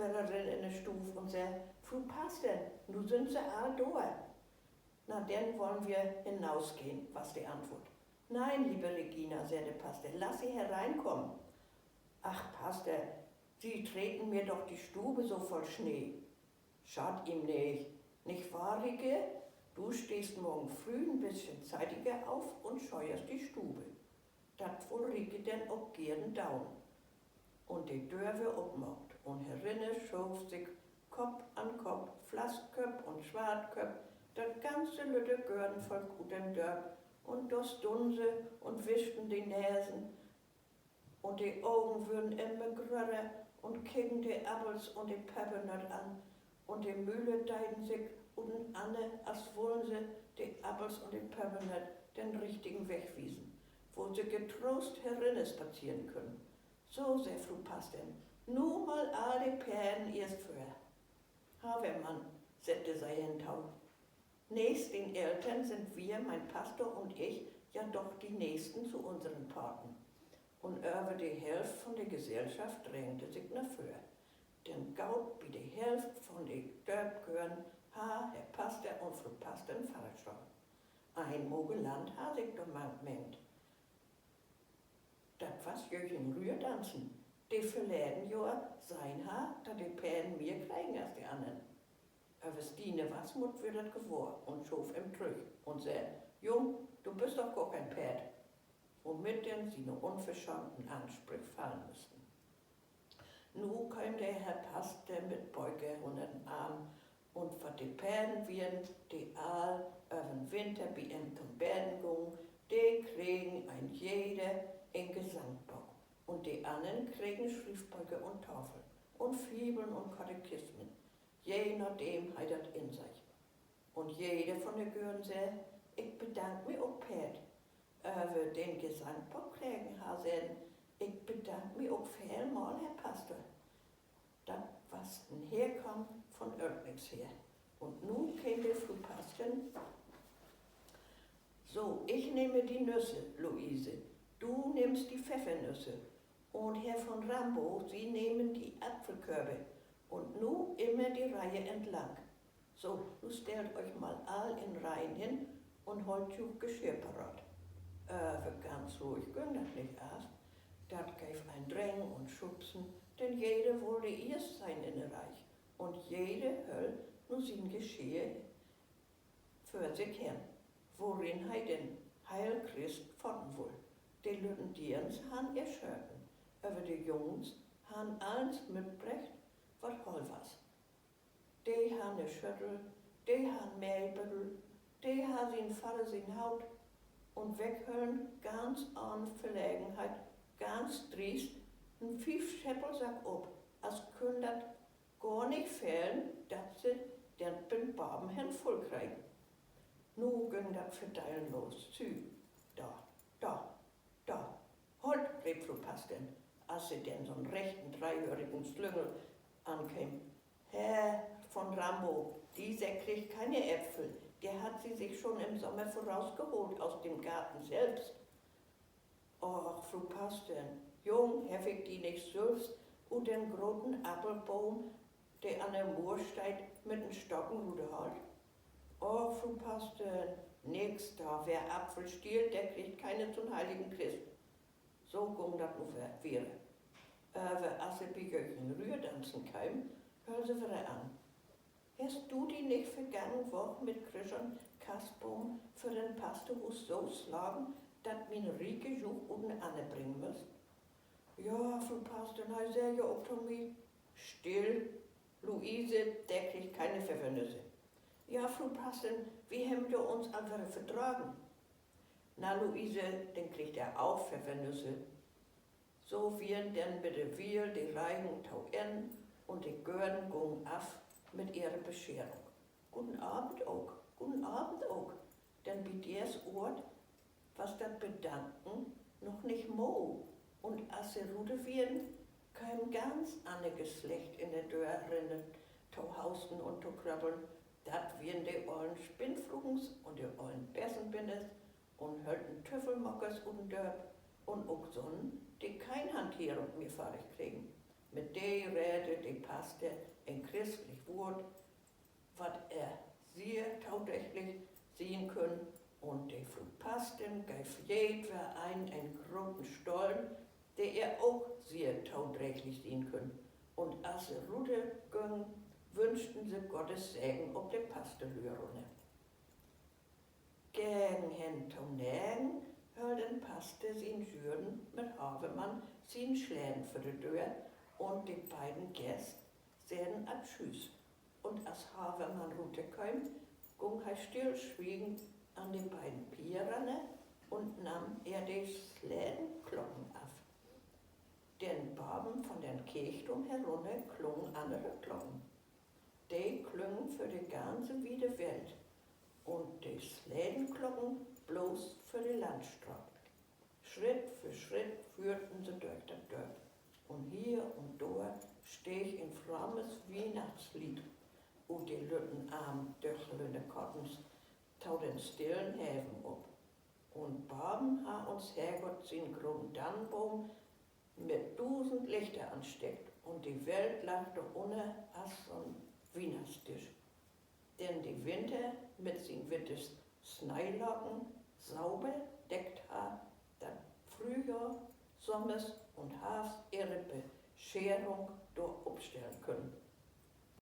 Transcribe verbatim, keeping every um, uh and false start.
Lehrerin in de Stuuv un sä: Fru Paster, nu sünd Se all dor. Na, denn wollen wir hinausgehen, was de Antwoort. Nein, liebe Regina, sä de Paster, lass sie hereinkommen. Ach, Paster, Sie treten mir doch die Stube so voll Schnee. Schadt ihm nich. Nich wahr, Rieke? Du stehst morgen früh ein bisschen zeitiger auf und scheuerst die Stube. Dat wull Rieke denn ok geern doon. Un de Döör weer opmaakt, un herinne schoof sik Kopp an Kopp, Flassköpp un Swartköpp, dat ganze lütte Göördenvolk ut den Dörp, un dor stunnen se un wischten de Nesen, un de Ogen wurren immer grötter, un keken de Appels un de Pepernött an, un de Müle deden sik utenanner, as wullen se de Appels un de Pepernött den richtigen Weg wiesen, wo se getrost herinne spazieren können. So, sä Fru Pastin, nu mal all de Peerden eerst vör. Havermann, settde se hento. Nächst den Eltern sind wir, mein Pastor und ich, ja doch die Nächsten zu unseren Paten. Un över de Hälft von de Gesellschaft drängde sik na vör. Denn goot bi de Hälft von de Dörpgören harr Herr Paster un Fru Paster en Pfarrer stahn. Een Mogelant harr sik dor mang mengt. Dat was Jöchen Rührdanzen, de verleden Johr sehn harr, dat de Peerden mehr kregen as de annern. Aver Stine Wasmuth wöör dat gewohr un schoof em trüch un sä: Jung, du büst doch gor keen Peerd. Womit denn siene unverschaamten Ansprüch fallen müssten. Nu keem de Herr Paster mit Beuke ünner den Arm, un wat de Peerden wieren, de all över'n Winter bi em to'n Beden gungen, de kregen en jeder en Gesangbook, un de annern kregen Schriefböker un Tafeln un Fibeln un Katechismen, je nadem he dat insach. Un jeder von de Gören sä: Ik bedank mi ok, Peerd. Över den Gesangbook kregen harr sä: Ik bedank mi ok veelmal, Herr Paster. Dat was en Herkamen von Ölknix her. Un nu keem de Fru Pastin. So, ich nehme die Nüsse, Luise, du nimmst die Pfeffernüsse, un Herr von Rambo, Sie nehmen die Apfelkörbe, un nu immer die Reihe entlang. So, nu stellt euch mal all in Reihen hin un hollt ju Geschirr parat. Aver ganz ruhig güng dat nich af. Dat geev en Drängen un Schubsen, denn jeder wull de Eerst sien in de Reih, un jeder höll nu sien Geschirr vör sik hen, worin he den heel Christ faten wull. De lütten Deerns harrn ehr Schöten, aver de Jungs harrn allens mitbrecht, wat holl was. De harr ne Schöttel, de harr en Mehlbüddel, de harr sien Vadder sien Hoot, un weg höllen, ganz ahn Verlegenheit, ganz driest, en Fiefscheppelsack op, as künn dat gor nich fehlen, dat se den bet baven hen vull kregen. Nu güng dat Verdelen los. Sü, dor, dor, dor. Holt, reep Fru Pastin, as se denn so'n rechten dreehörigen Slüngel ankeem. Herr von Rambo, dieser kriegt keine Äpfel, der hat sie sich schon im Sommer vorausgeholt aus dem Garten selbst. Och, Fru Pastin, Jung, heff ik di nich sülvst ut den groten Appelboom, de an de Moor steiht, mit en Stocken ruthaalt? Och, Fru Pastin, nix dor, wer Apfel stiehlt, der kriegt keine zum heiligen Christ. So gung dat nu wieder. Aver as se bi Jöchen Rührdanzen keem, höll se wieder an: Hest du di nich vergangen Woch mit Krischan Kastboom för den Pasterhuus so slagen, dat mien Rieke ju utenanner bringen müsst? Ja, Fru Pastin, he sä ja ok to mi: Still, Luise, der kriegt keine Pfeffernüsse. Ja, Fru Pastin, wi hebben jo uns al wedder verdragen. Na, Luise, denn kriegt er ok Pfeffernüsse. So wieren denn mit de Wiel de Reihen to Enn un de Gören gungen af mit ehre Bescherung. Guden Abend ok, guden Abend ok. Denn bi dees Oort was dat Bedanken noch nich Mood, un as se rut wieren, keem ganz anner Geslecht in de Döör rinne to hausten un to kröppeln. Dat wieren de ollen Spinnfrugens un de ollen Bessenbinners un hölten Tüffelmakers ut den Dörp un ok sonnen, de keen Hanteerung mehr farig kregen. Mit de reed de Paster en christlich Wuort, wat ehr sehr todräglich sien künn, un de Fru Pastin geev jedwer een en groten Stollen, de ehr ok sehr todräglich sien künn. Un as se rut güngen, wünschten se Gottes Segen op de Pasterlüe runner. Gegen hen to negen höll den Paster sien Jüerden mit Havemann sien Sleden vör de Döör, un de beiden Gäst seden Atschüüs. Un as Havemann ruterkeem, gung he stillswiegend an de beiden Pier ranner un nahm ehr de Sledenklocken af. Denn baven von den Kirchtoorn herunner klungen annere Klocken. De klüngen för de ganze wiede Welt un de Sledenklocken bloots för de Landstraat. Schritt för Schritt führten se dörch dat Dörp, un hier un dor steeg en frammes Wiehnachtsleed ut de lütten arm Dörpler Kottens to den stillen Heven op. Un baven harr uns Herrgott sien groten Dannboom mit dusend Lichter anstickt, un de Welt lagg dor unner as so'n Wiehnachtsdisch. Den de Winter mit sien witte Sneelaken sauber deckt harr, dat Fröhjohr, Sommers un Harvst ehre Bescherung dor opstellen künn.